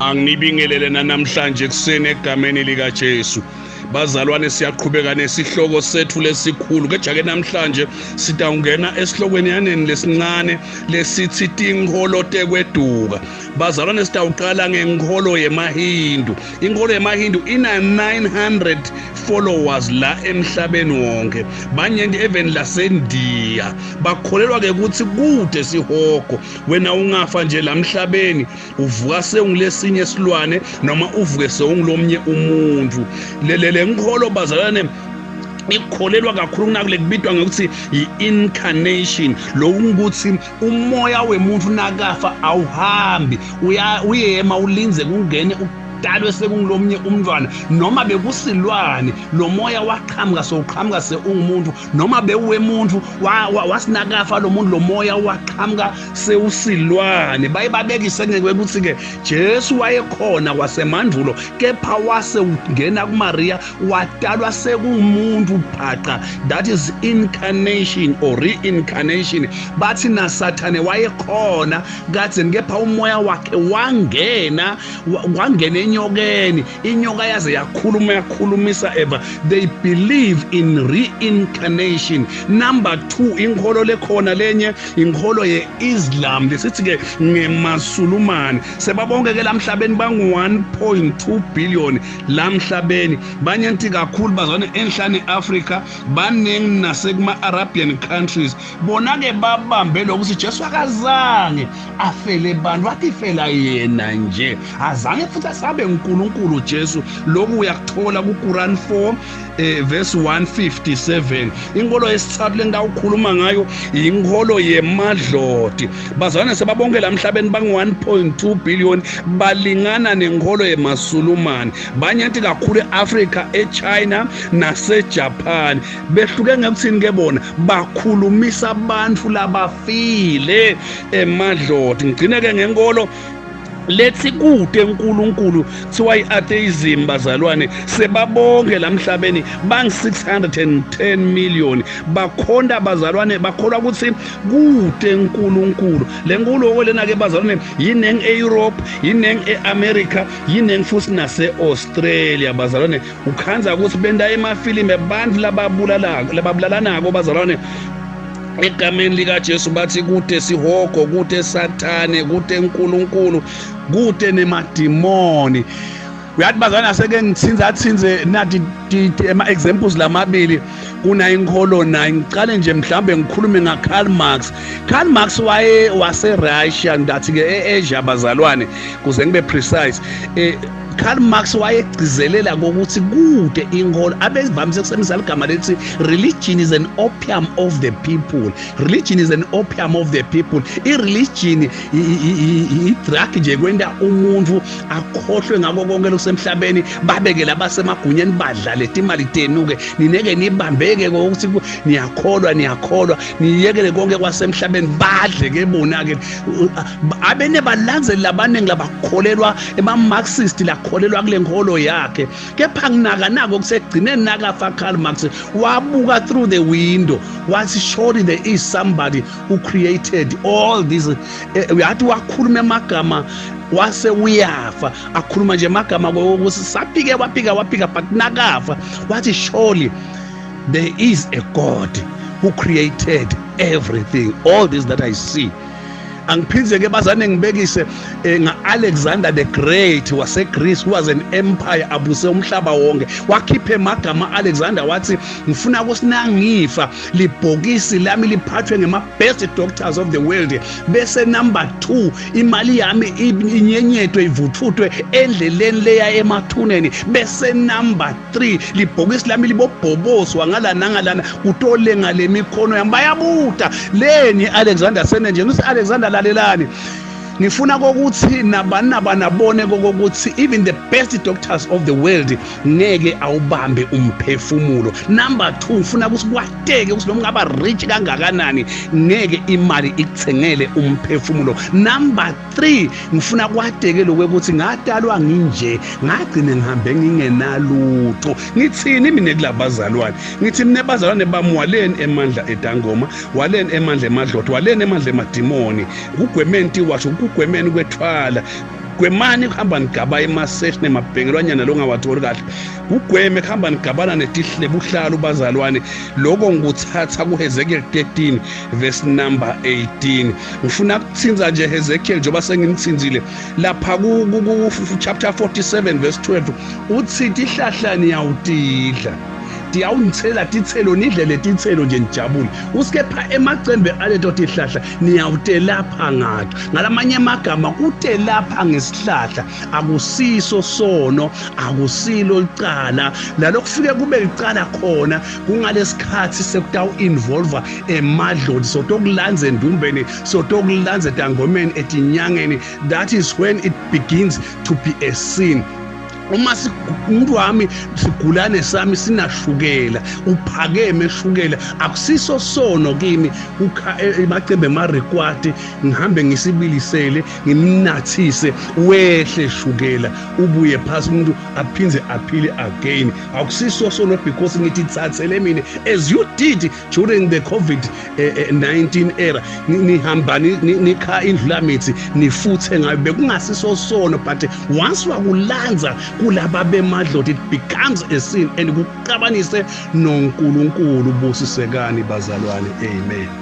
Anginibingelele namhlanje ekuseni egameni likaJesu. Bazalwane, siyaqhubeka nesihloko sethu lesikhulu. Kejake namhlanje sitawungena esihlokweni yaneni lesincane lesithi tinkholo tekweduka. Bazalwane, sitawuqala ngenkholo yemaHindu. Inkholo yemaHindu ina 900 followers la emhlabeni wonke. Banyenti even laseNdiya bakholelwa ke ukuthi kude sihogo. Wena ungafa nje la emhlabeni uvuka sewungulesinye silwane noma uvuke sewungulomnye umuntu. Le nkholo, bazalwane, ikholelwa kakhulu kunakule kubitwa ngekuthi i-incarnation, lokungukuthi umoya wemuntu nakafa awuhambi, uyema ulinze kungene udalwe sekungilomnye umntwana noma bekusilwane. Lo moya waqhamuka sowuqhamuka seungumuntu, noma bewuwemuntu wasinakafa lo muntu, lo moya waqhamuka sewusilwane. Baye babekise ngeke ukuthi-ke Jesu wayekhona kwasemandulo, kepha wase ungena kuMaria, wadalwa sekuwumuntu phaqa. That is incarnation or reincarnation. Bathi naSathane wayekhona kadzeni, kepha umoya wakhe wangena wangena enyokeni, inyoka yaze yakhuluma, yakhulumisa Eva. They believe in reincarnation. Number 2, inkholo lekhona lenye inkholo ye-Islam, lesithi-ke ngemaSulumane. Sebabonke ke lamhlabeni bangu-1.2 billion lamhlabeni. Banyenti kakhulu, bazwane, enhlane Africa, baningi nasekuma-Arabian countries. Bona-ke babambe lokuthi Jesu akazange afele bantu, watifela yena nje, azange futhi asabe uNkulunkulu Jesu. Lokhu uyakuthola ku-Quran 4 verse 157. Inkolo yesithathu lengitawukhuluma ngayo inkolo yemadloti. Bazalwane, sebabonke la emhlabeni bangu-1.2 billion, balingana nenkolo yemaSulumane. Banyenti kakhulu e-Afrika, eChina naseJapan. Behluke ngekuthini ke? Bona bakhulumisa abantu labafile, emadloti. Ngigcine ke ngenkolo lethi kude uNkulunkulu, kuthiwa i-atheism. Bazalwane, sebabonke lamhlabeni bang 610 million bakhonta. Bazalwane, bakholwa ukuthi kude uNkulunkulu. Le nkuluko lena ke, bazalwane, yineng e-Europe, yineng e-America, yineng futhi nase-Australia. Bazalwane, ukhandza ukuthi benta emafilimu abantu lababulalako, lababulalanako, bazalwane, egameni likaJesu. Bathi kude sihogo, kude sathane, kude uNkulunkulu, kude nemadimoni. Uyathi, bazalwane, aseke ngithinze athinze nathi ema examples lamabili kuna inkholo naye. Ngicale nje mhlambe ngikhulume nga Karl Marx. Karl Marx waye wase Russia, ngathi ke eAsia, bazalwane, kuze ngibe precise. Karl Marx wayegcizelela kokuthi kude inkolo. Abevamise ukusebenzisa ligama lethi "Religion is an opium of the people." Religion is an opium of the people. I-religion i-drug nje, kwenta umuntu akhohlwe ngako konke lokusemhlabeni. Babeke labasemagunyeni badlale timali tenu-ke, nineke nibambeke kokuthi niyakholwa, niyakholwa, niyekele konke kwasemhlabeni, badle ke bona-ke. Abene balandzeli labaningi labakholelwa ema-Marxist, lakholelwa kule nkolo yakhe. Kepha nginaka nako kusekugcineni nakafa Karl Marx, wabuka through the window, wathi, "Surely there is somebody who created all these." Uyathi wakhuluma emagama wase uyafa, akhuluma nje emagama kokuthi saphike, waphika, waphika, but nakafa wathi, "Surely there is a God who created everything, all this that I see." Angiphindze ke, bazane, ngibekise nga-Alexander the Great waseGreece, who was an empire, abuse umhlaba wonke. Wakhipha emagama Alexander, wathi, "Ngifuna ukuthi nangifa libhokisi lami liphathwe ngema-best doctors of the world, bese number 2, imali yami inyenyetwe, ivuthutwe endleleni leya emathuneni, bese number 3, libhokisi lami libobhoboswa ngala nangalana kutolenga lemikhono yami." Bayabuta leni Alexander sene nje uthi, "Alexander, lalelani, ngifuna kokuthi nabani nabani abone kokuthi even the best doctors of the world ngeke awubambe umphefumulo. Number 2, ngifuna ukuthi kwateke ukuthi noma ungaba rich kangakanani, ngeke imali ikuthengele umphefumulo. Number 3, ngifuna kwateke lokuthi ngadalwa nginje, ngagcine ngihambe ngingenalutho." Ngithini mina kulabazalwane? Ngithi mina, bazalwane bami, waleni emandla edangoma, waleni emandla emadlotho, waleni emandla emadimoni, kugwemeni tiwasho, kugwemeni kwethwala. Gwemani kuhamba nigaba emaseshi nemabhengelwanyana longawatholi kahle. Kugweme kuhamba nigabana netihle buhlalu bazalwane. Lokho ngikuthatha kuHezekiel 13 verse number 18. Ngifuna ukuthinza nje Hezekiel njengoba sengimthinzile lapha ku chapter 47 verse 12 uthi tihlahla niyawutidla tiyawunithela tithelo nidle letithelo nje nijabule usikepha emacembe aleto tihlahla niyawutelapha ngato ngalamanye amagama kutelapha ngesihlahla akusiso sono akusilo licala lalokufike kube licala khona kungalesikhathi sekutawu-involva emadloti sotokulandza endumbeni sotokulandza etangomeni etinyangeni. That is when it begins to be a sin. Uma umuntu wami, sigulane sami sinashukela, uphakeme shukela, akusiso sono kimi kukha emacembe emarikwati, ngihambe ngisibilisele, ngimnathise, wehle shukela, ubuye phasi, umuntu aphindze aphile again. Akusiso sono because ngithi thathele mina, as you did during the COVID-19 era, nihamba nikha indlulamithi nifuthe ngayo, bekungasiso sono. But once wakulanza kulaba bemadloti, it becomes a sin and kuxabanise noNkulunkulu. Busisekani bazalwane, amen.